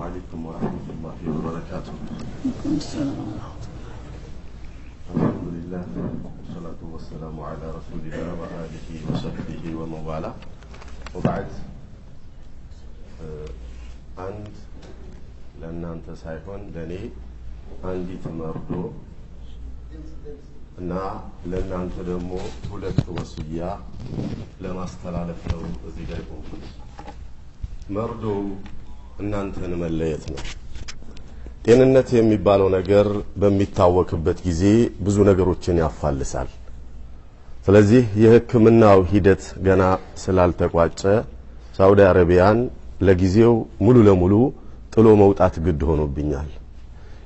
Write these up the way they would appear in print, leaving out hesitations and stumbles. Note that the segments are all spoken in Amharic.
عليكم ورحمة الله وبركاته. السلام ورحمة الله. الحمد لله والصلاة والسلام على رسول الله وآله وصحبه ومن والاه. وبعد አንድ ለእናንተ ሳይሆን ለእኔ አንዲት መርዶ እና ለእናንተ ደግሞ ሁለት ወስያ ለማስተላለፍ ነው እዚህ ጋር የቆምኩት። መርዶው እናንተን መለየት ነው። ጤንነት የሚባለው ነገር በሚታወክበት ጊዜ ብዙ ነገሮችን ያፋልሳል። ስለዚህ የሕክምናው ሂደት ገና ስላልተቋጨ ሳውዲ አረቢያን ለጊዜው ሙሉ ለሙሉ ጥሎ መውጣት ግድ ሆኖብኛል።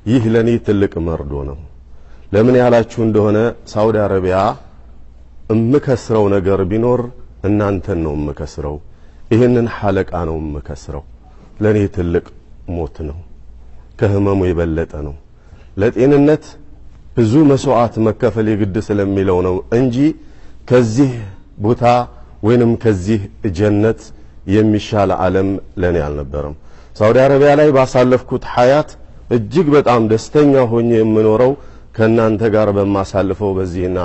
ይህ ለኔ ትልቅ መርዶ ነው። ለምን ያላችሁ እንደሆነ ሳውዲ አረቢያ እምከስረው ነገር ቢኖር እናንተን ነው እምከስረው። ይህንን ሐለቃ ነው እምከስረው። ለኔ ትልቅ ሞት ነው። ከህመሙ የበለጠ ነው። ለጤንነት ብዙ መስዋዕት መከፈል የግድ ስለሚለው ነው እንጂ ከዚህ ቦታ ወይንም ከዚህ ጀነት የሚሻል ዓለም ለኔ አልነበረም። ሳውዲ አረቢያ ላይ ባሳለፍኩት ሐያት እጅግ በጣም ደስተኛ ሆኜ የምኖረው ከናንተ ጋር በማሳልፈው በዚህና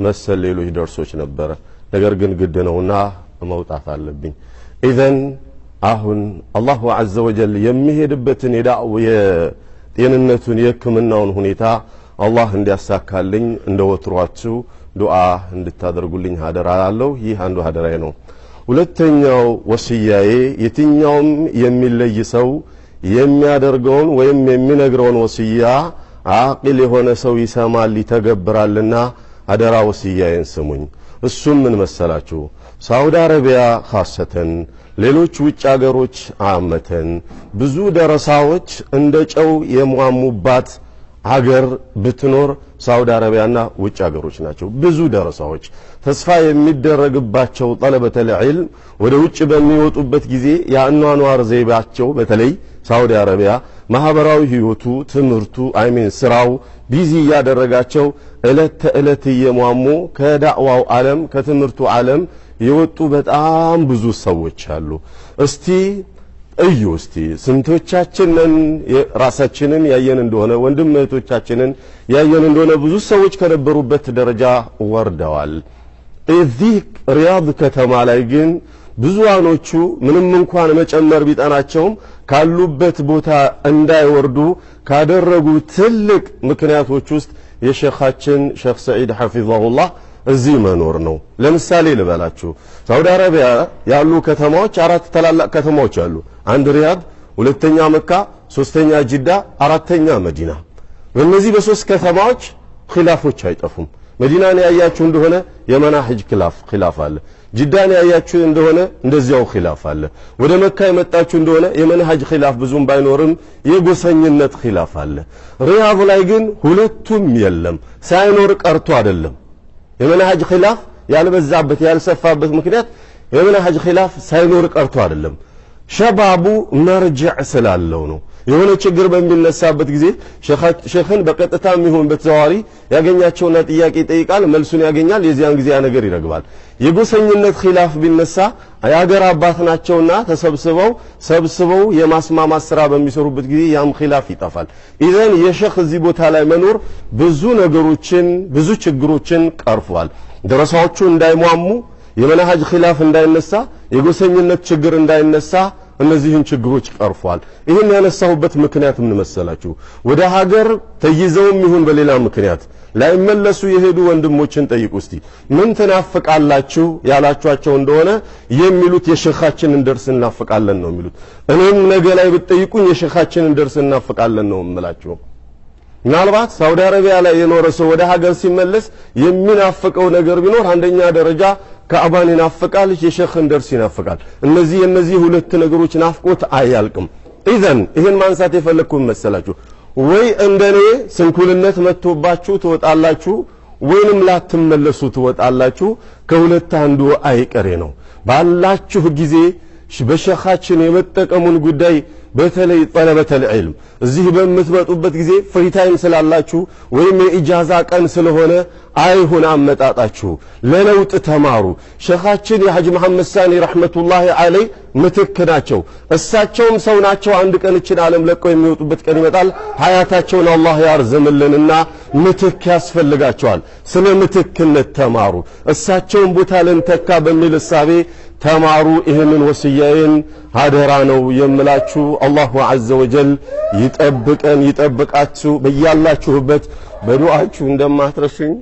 መሰል ሌሎች ደርሶች ነበረ። ነገር ግን ግድ ነውና መውጣት አለብኝ። ኢዘን አሁን አላሁ ዐዘ ወጀል የሚሄድበትን የጤንነቱን የሕክምናውን ሁኔታ አላህ እንዲያሳካልኝ እንደወትሯችሁ ዱዓ እንድታደርጉልኝ ሀደራ አለው። ይህ አንዱ ሀደራዬ ነው። ሁለተኛው ወስያዬ የትኛውም የሚለይ ሰው የሚያደርገውን ወይም የሚነግረውን ወስያ አቂል የሆነ ሰው ይሰማል ይተገብራልና አደራ ወስያዬን ስሙኝ። እሱም ምን መሰላችሁ? ሳውዲ አረቢያ ኻሰተን ሌሎች ውጭ አገሮች አመተን ብዙ ደረሳዎች እንደ ጨው የሟሙባት ሀገር ብትኖር ሳውዲ አረቢያና ውጭ ሀገሮች ናቸው። ብዙ ደረሳዎች ተስፋ የሚደረግባቸው ጠለበተል ዒልም ወደ ውጭ በሚወጡበት ጊዜ የአኗኗር ዘይቤያቸው በተለይ ሳውዲ አረቢያ ማህበራዊ ህይወቱ፣ ትምህርቱ፣ አይሜን ስራው busy እያደረጋቸው እለት ተእለት እየሟሙ ከዳዕዋው ዓለም ከትምህርቱ ዓለም የወጡ በጣም ብዙ ሰዎች አሉ። እስቲ እዩ እስቲ ስንቶቻችንን ራሳችንን ያየን እንደሆነ ወንድም እህቶቻችንን ያየን እንደሆነ ብዙ ሰዎች ከነበሩበት ደረጃ ወርደዋል። እዚህ ሪያድ ከተማ ላይ ግን ብዙዋኖቹ ምንም እንኳን መጨመር ቢጠናቸውም ካሉበት ቦታ እንዳይወርዱ ካደረጉ ትልቅ ምክንያቶች ውስጥ የሼኻችን ሼኽ ሰዒድ ሐፊዘሁላህ እዚህ መኖር ነው። ለምሳሌ ልበላችሁ፣ ሳውዲ አረቢያ ያሉ ከተማዎች አራት ታላላቅ ከተማዎች አሉ። አንድ ሪያድ፣ ሁለተኛ መካ፣ ሶስተኛ ጅዳ፣ አራተኛ መዲና። በእነዚህ በሶስት ከተማዎች ኺላፎች አይጠፉም። መዲናን ያያችሁ እንደሆነ የመናሂጅ ኺላፍ አለ። ጅዳን ያያችሁ እንደሆነ እንደዚያው ኺላፍ አለ። ወደ መካ የመጣችሁ እንደሆነ የመንሃጅ ኺላፍ ብዙም ባይኖርም የጎሰኝነት ኺላፍ አለ። ሪያድ ላይ ግን ሁለቱም የለም። ሳይኖር ቀርቶ አይደለም። የመንሃጅ ኺላፍ ያልበዛበት ያልሰፋበት ምክንያት የመንሃጅ ኺላፍ ሳይኖር ቀርቶ አይደለም። ሸባቡ መርጅዕ ስላለው ነው። የሆነ ችግር በሚነሳበት ጊዜ ሼኽን በቀጥታም ይሁን በተዘዋዋሪ ያገኛቸውና ጥያቄ ይጠይቃል፣ መልሱን ያገኛል። የዚያን ጊዜ ያ ነገር ይረግባል። የጎሰኝነት ኺላፍ ቢነሳ የሀገር አባት ናቸውና ተሰብስበው ሰብስበው የማስማማት ስራ በሚሰሩበት ጊዜ ያም ኺላፍ ይጠፋል። ኢዘን የሼኽ እዚህ ቦታ ላይ መኖር ብዙ ነገሮችን ብዙ ችግሮችን ቀርፏል። ደረሳዎቹ እንዳይሟሙ፣ የመናሃጅ ኺላፍ እንዳይነሳ፣ የጎሰኝነት ችግር እንዳይነሳ እነዚህን ችግሮች ቀርፏል። ይህን ያነሳሁበት ምክንያት ምን መሰላችሁ? ወደ ሀገር ተይዘውም ይሁን በሌላ ምክንያት ላይመለሱ የሄዱ ወንድሞችን ጠይቁ እስቲ። ምን ትናፍቃላችሁ ያላችኋቸው እንደሆነ የሚሉት የሼኻችንን ደርስ እናፍቃለን ነው የሚሉት። እኔም ነገ ላይ ብትጠይቁኝ የሼኻችንን ደርስ እናፍቃለን ነው የምላችሁ። ምናልባት ሳውዲ አረቢያ ላይ የኖረ ሰው ወደ ሀገር ሲመለስ የሚናፍቀው ነገር ቢኖር አንደኛ ደረጃ ካዕባን ይናፍቃል፣ የሼኽን ደርስ ይናፍቃል። እነዚህ ሁለት ነገሮች ናፍቆት አያልቅም። ኢዘን ይሄን ማንሳት የፈለግኩት መሰላችሁ ወይ እንደኔ ስንኩልነት መጥቶባችሁ ትወጣላችሁ ወይንም ላትመለሱ ትወጣላችሁ። ከሁለት አንዱ አይቀሬ ነው። ባላችሁ ጊዜ በሸኻችን የመጠቀሙን ጉዳይ በተለይ طلبة العلم እዚህ በምትመጡበት ጊዜ free time ስላላችሁ ወይም የኢጃዛ ቀን ስለሆነ አይሁን አመጣጣችሁ። ለለውጥ ተማሩ። ሸኻችን የሐጅ መሐመድ ሳኒ رحمة الله عليه ምትክ ናቸው። እሳቸውም ሰው ናቸው። አንድ ቀን እችን ዓለም ለቀው የሚወጡበት ቀን ይመጣል። ሀያታቸውን አላህ ያርዝምልንና ምትክ ያስፈልጋቸዋል። ስለ ምትክነት ተማሩ። እሳቸውን ቦታ ልንተካ በሚል እሳቤ ተማሩ። ይህንን ወስያዬን አደራ ነው የምላችሁ። الله عز وجل ይጠብቀን፣ ይጠብቃችሁ። በያላችሁበት በዱዓችሁ እንደማትረሱኝ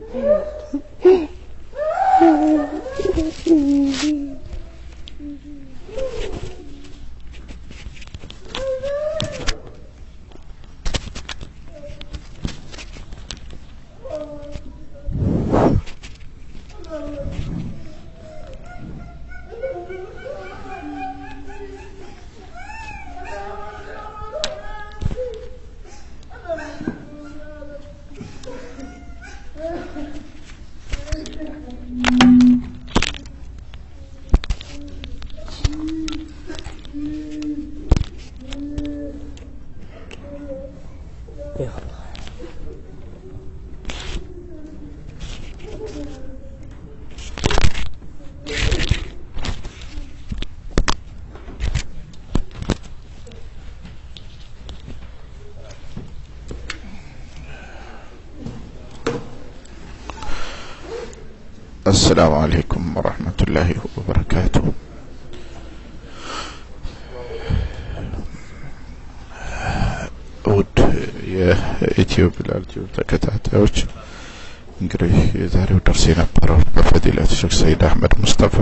السلام عليكم ورحمة الله وبركاته። ውድ የኢትዮ ቢላል ቲዩብ ተከታታዮች፣ እንግዲህ የዛሬው ደርስ የነበረው በፈዲለት ሼክ ሰይድ አህመድ ሙስጠፋ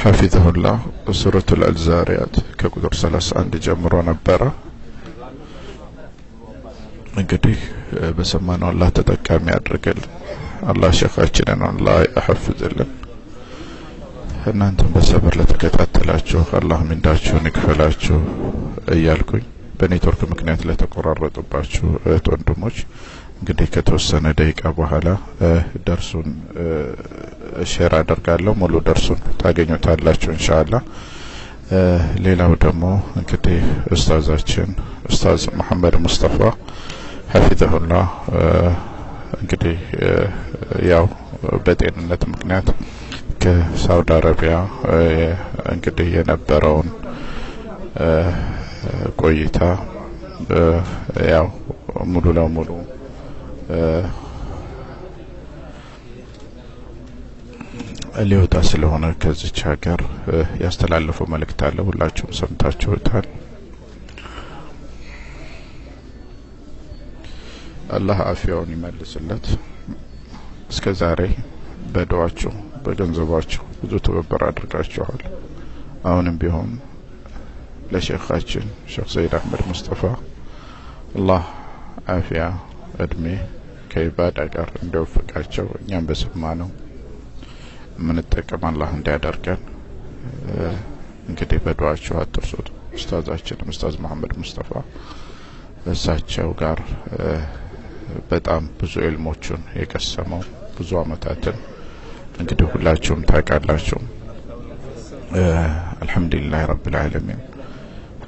حفظه الله ሱረቱል አልዛሪያት ከቁጥር 31 ጀምሮ ነበረ። እንግዲህ በሰማነው አላህ ተጠቃሚ ያድርግልን። አላህ ሸኻችንን አላህ ያሐፍዝልን። እናንተም በሰብር ለተከታተላችሁ አላህ ምንዳችሁን ይክፈላችሁ እያልኩኝ፣ በኔትወርክ ምክንያት ለተቆራረጡባችሁ እህት ወንድሞች እንግዲህ ከተወሰነ ደቂቃ በኋላ ደርሱን share አደርጋለሁ። ሙሉ ደርሱን ታገኙታላችሁ ኢንሻአላህ። ሌላው ደግሞ እንግዲህ ኡስታዛችን ኡስታዝ መሐመድ ሙስጠፋ حفظه الله እንግዲህ ያው በጤንነት ምክንያት ከሳውዲ አረቢያ እንግዲህ የነበረውን ቆይታ ያው ሙሉ ለሙሉ ሊወጣ ስለሆነ ከዚች ሀገር ያስተላለፈው መልእክት አለ። ሁላችሁም ሰምታችሁታል። አላህ አፊያውን ይመልስለት። እስከ ዛሬ በዱዓችሁ በገንዘባችሁ ብዙ ትብብር አድርጋችኋል። አሁንም ቢሆን ለሼኻችን ሼክ ሰይድ አህመድ ሙስጠፋ አላህ አፊያ እድሜ ከኢባዳ ጋር እንዲወፍቃቸው፣ እኛም በሰማነው የምንጠቀም አላህ እንዲያደርገን እንግዲህ በዱዓችሁ አትርሱት። ኡስታዛችን ኡስታዝ መሐመድ ሙስጠፋ እሳቸው ጋር በጣም ብዙ ዕልሞችን የቀሰመው ብዙ አመታትን እንግዲህ ሁላችሁም ታውቃላችሁ። الحمد لله رب العالمين።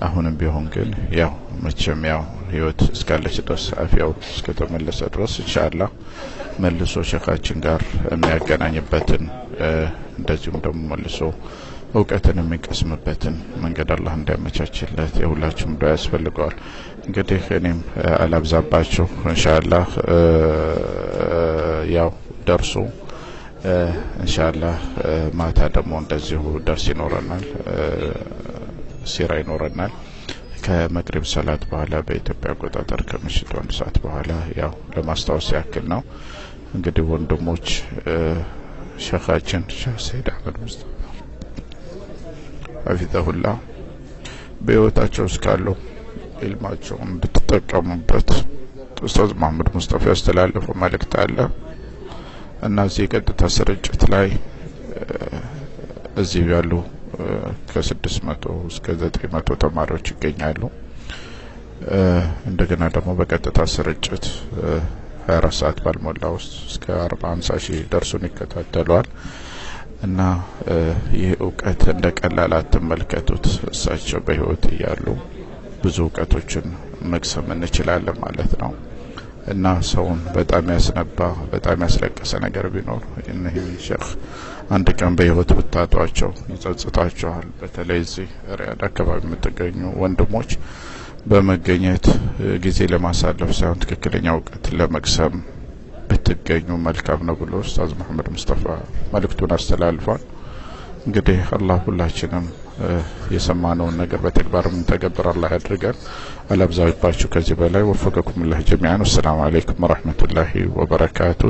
አሁንም ቢሆን ግን ያው መቼም ያው ህይወት እስካለች ድረስ፣ አፊያው እስከተመለሰ ድረስ ኢንሻአላህ መልሶ ሸኻችን ጋር የሚያገናኝበትን፣ እንደዚሁም ደግሞ መልሶ እውቀትን የሚቀስምበትን መንገድ አላህ እንዲያመቻችለት የሁላችሁም ዱዓ ያስፈልገዋል። እንግዲህ እኔም አላብዛባችሁ። ኢንሻአላህ ያው ደርሱ ኢንሻአላህ ማታ ደግሞ እንደዚሁ ደርስ ይኖረናል፣ ሲራ ይኖረናል። ከመግሪብ ሰላት በኋላ፣ በኢትዮጵያ አቆጣጠር ከምሽቱ 1 ሰዓት በኋላ፣ ያው ለማስታወስ ያክል ነው። እንግዲህ ወንድሞች፣ ሸኻችን ሼህ ሰይድ አህመድ ሙስጠፋ حفظه الله በህይወታቸው እስካሉ ኢልማቸውን እንድትጠቀሙበት ኡስታዝ መሐመድ ሙስጠፋ ያስተላለፈው መልእክት አለ እና እዚህ የቀጥታ ስርጭት ላይ እዚህ ያሉ ከ600 እስከ 900 ተማሪዎች ይገኛሉ። እንደገና ደግሞ በቀጥታ ስርጭት 24 ሰዓት ባልሞላ ውስጥ እስከ 40 50 ሺህ ደርሱን ይከታተለዋል። እና ይህ እውቀት እንደ ቀላል አትመልከቱት። እሳቸው በህይወት እያሉ ብዙ እውቀቶችን መቅሰም እንችላለን ማለት ነው። እና ሰውን በጣም ያስነባ፣ በጣም ያስለቀሰ ነገር ቢኖር እነዚህ ሼክ አንድ ቀን በህይወት ብታጧቸው ይጸጽታቸዋል። በተለይ እዚህ ሪያድ አካባቢ የምትገኙ ወንድሞች በመገኘት ጊዜ ለማሳለፍ ሳይሆን ትክክለኛ እውቀት ለመቅሰም ብትገኙ መልካም ነው ብሎ ኡስታዝ መሐመድ ሙስጠፋ መልእክቱን አስተላልፏል። እንግዲህ አላህ ሁላችንም የሰማነውን ነገር በተግባር የምንተገብር አላህ ያድርገን። አላብዛባችሁ ከዚህ በላይ። ወፈቀኩሙላህ ጀሚዓን። ወሰላሙ አለይኩም ወራህመቱላሂ ወበረካቱ።